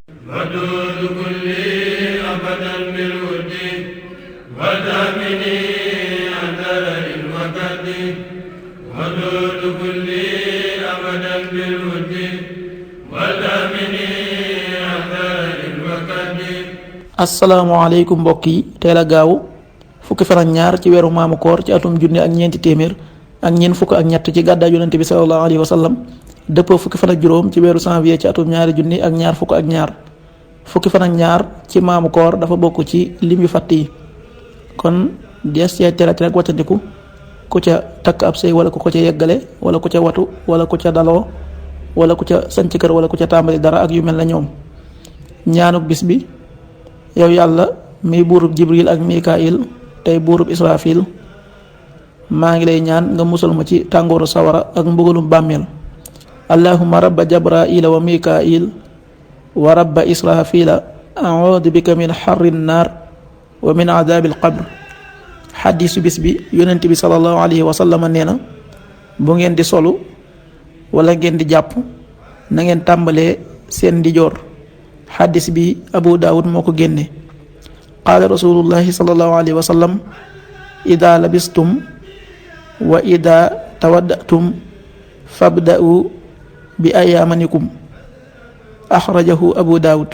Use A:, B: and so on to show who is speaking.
A: ودود كلي أبدا بالود ودامني عن درر وكد ودود كلي أبدا بالود ودامني عن درر وكد.
B: asalaamaaleykum mbokk yi, teel a gaaw fukki fan ak ñaar ci weeru maamu koor ci atum junne ak ñeenti téeméer ak ñeent fukk ak ñett ci gàddaay yonent bi sallallahu alayhi wa sallam dëppoo fukki fan ak juróom ci weeru janvier ci atum ñaari junni ak ñaar fukk ak ñaar. fukki fan ak ñaar ci maamu koor dafa bokk ci lim yu fàtt yi, kon dees cee terati nag wattandiku ku ca takk ab sëy wala ku ko ca yeggale wala ku ca watu wala ku ca daloo wala ku ca sanc kër wala ku ca tàmbali dara ak yu mel na ñoom. ñaanuk bis bi: yow yàlla miy buurub jibril ak mikail tey buurub israfil, maa ngi lay ñaan nga musal ma ci tàngooru sawara ak mbugalum bàmmeel. allahumma rabba jabraila wa mikail wa rabba israfila a'uudu bika min xarri nnaar wa min adaabil qabr. xaddisu bis bi: yonent bi sallallahu alayhi wa sallam nee na, bu ngeen di solu wala ngeen di jàpp na ngeen tàmbalee seen ndijoor. xaddis bi abu daawud moo ko génne. qaala rasulullahi sallallahu alayhi wa sallam: ida labistum wa ida tawaddatum fabda'u bi ayaamanikum. axrajahu abu daawud.